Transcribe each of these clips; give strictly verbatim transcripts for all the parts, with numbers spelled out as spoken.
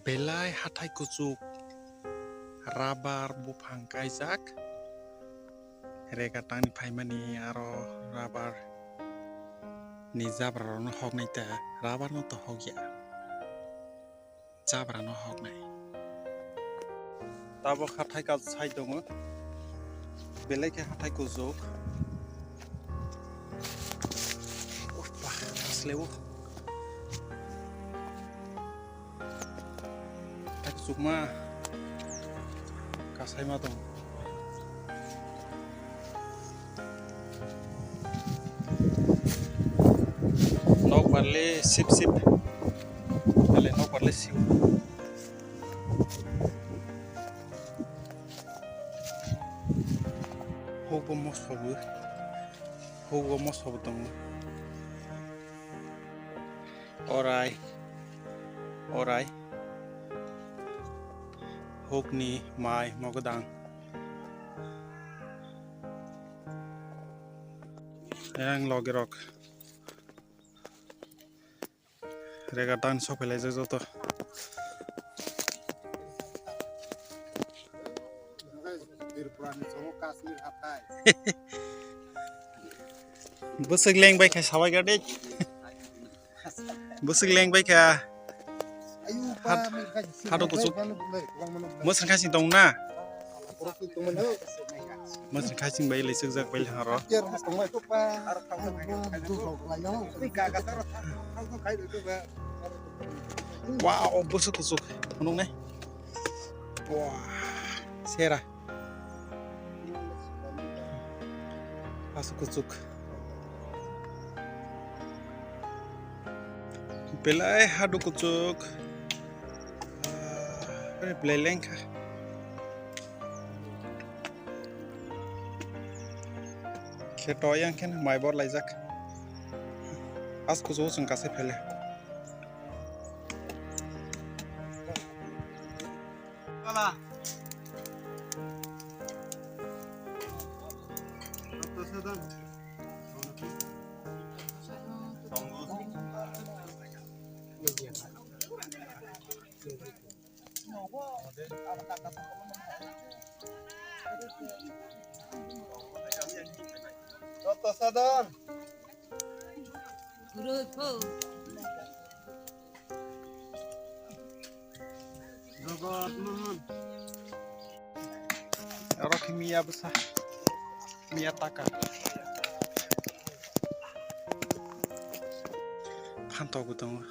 Belai hathai kuchuk, rubber buphang kaijak, rega tangni phaimani aro rubber ni jabra rokno hoknai ta, rubber no to hokya, jabra no hoknai. Tabok hathai kaijak sai tongo, belai khe hathai kuchuk. Upah, asle o. Chukma kasai ma tong. Nok barle sip sip. Ale nok barle sip. Hogo mosobo. Hogo mosobo tongo. Orai, orai. Hukni mai mogodang. Yang logi rok. Rega tan sok pelaijak joto. Bwswk leng bai kha sabai gade. Bwswk leng bai kha. Hat-, hato kuchuk. Mwswng khaising tong na? Mwswng khaising bai lei chukjak bai haro. Wow, bwswk kuchuk. Phunuk nai. Wah, sera. Aswk kuchuk. Belai hadu kuchuk. Ah, belai lengkha. Kheto yang khe mai bor laijak. Aswk kuchuk chwng kasai phele. Joto sadon. Jogot Mohan. Oro khe miya bwsa. Miya taka. Phantok bo tongo.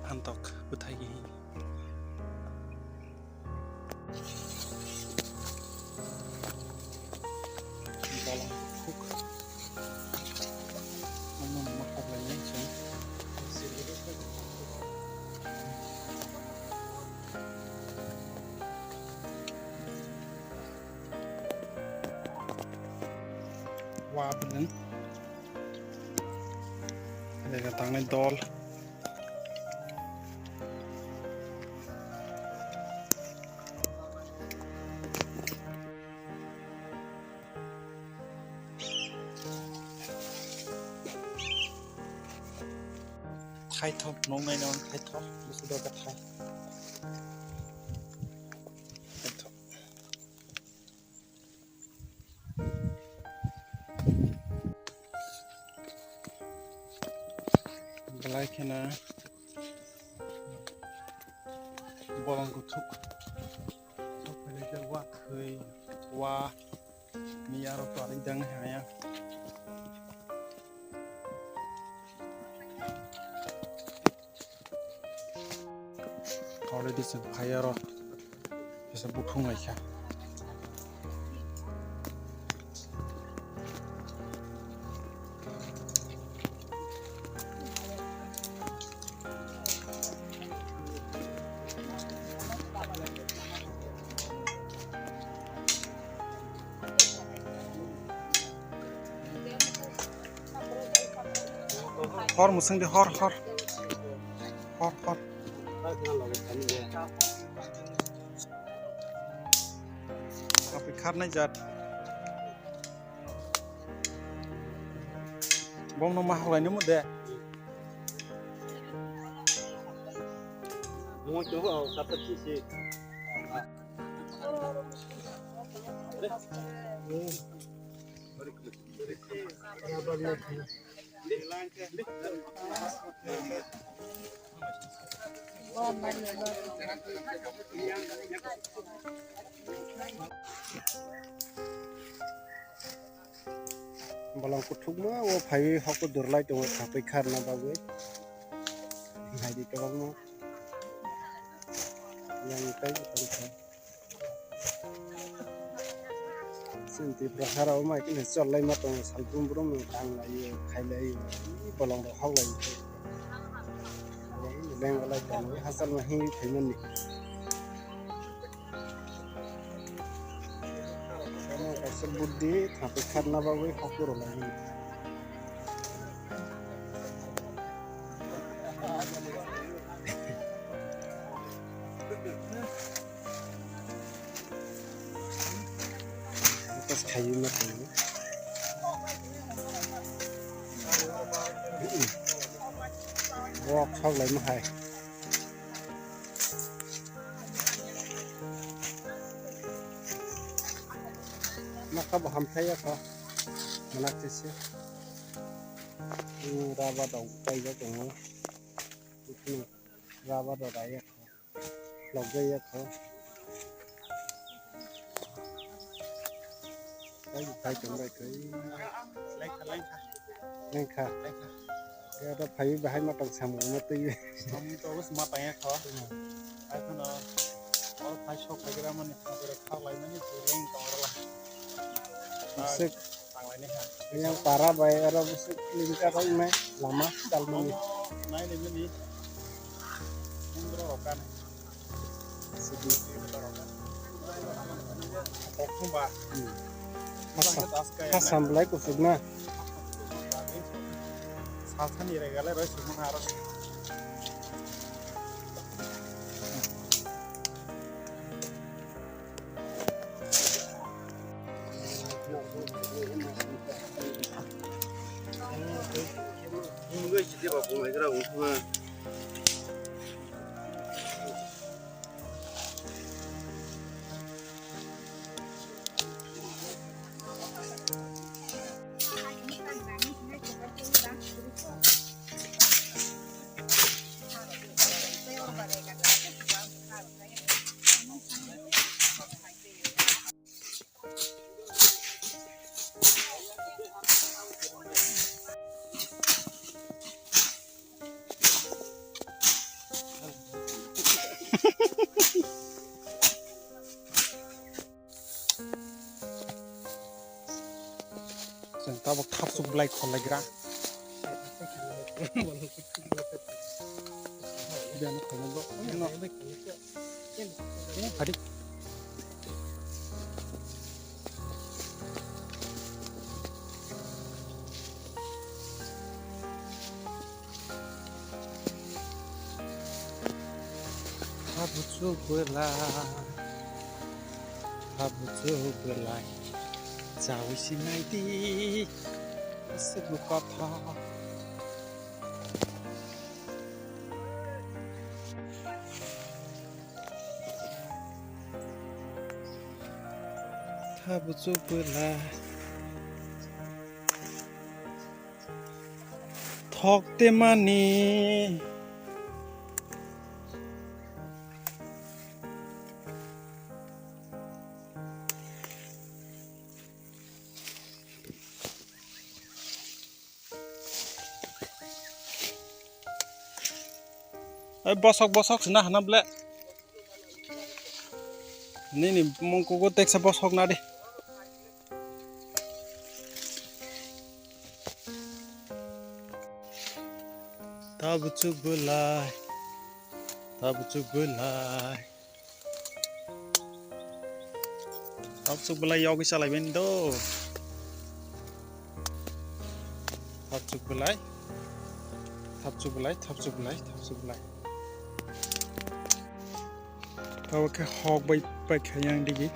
Phantok bwthai gini. Bolong kuthuk. Omo ma kok lai yang sung. Wa bwlwng. Lega tangnai dol. Thaithok nuknai no thaithok, bisi doka thai. Thaithok. Belai kheno bolong kuthuk. Sok phailai khe wa thwi, wa miya rok to ani dang haya. Already chwng phai aro kisa buphung lai kha. Hor mwswng di, hor, hor. Hor, hor. Kapi kharnai jat. Bomno ma halai nimo de. Bolong kuthukma o phaiwi hokto durlai tongo khapui kharna bagwi. Naidi kwbangma. Yang tei tongkha. Chini Tripura harao mai kheno chollaima tongo, salbrum brum no tanglaio, khailaio, bolong rok hoklaio. Lengwalai tongo, hachal ma himwi phaimani. Omo kaisa buddhi, thangwi kharna bagwi hokto rwlaimani. Focus khaiwi ma tongo. Bo khok laima hai. Nokha bo hamthai ya kho. Manakse se. Rubber rok paijak tongo. Rubber rok raiya kho. Lobjak ya kho. Ai, phai tong bai kho. Lengkha, lengkha. Lengkha. Lengkha. Ya, da phai bahai ma tong samung ma twi. Samung to bus ma tang ya kho. Hmm. Ai khono. Oro phai sok phai gra mani, phai gra khak lai mani, leng tong ro la. Sik. Yang para bai aro bwswk lingka rok nai lama chalmani. Nai ni mani. Mundro rok kan. Sidi. Kokhumba. Hmm. Hasam belai kuchuk na. Salsani rega le roi sumang aro. Chwng tabuk thapsuk belai khorlaigra. Biyano khorlaibo. Adi. Habuchuk belai, habuchuk belai, chawi sinai di, aswk no kotha. Habuchuk belai. Thok te mani. Oi, bosok, bosok sina hana ble. Nini mungkugo teksa bosok na di. Tabuchuk belai. Tabuchuk belai. Thapsuk belai yogwi chalaibaini do. Thapsuk belai. Thapsuk belai, thapsuk belai, thapsuk belai. Abo khe hok bai paikha yang digi.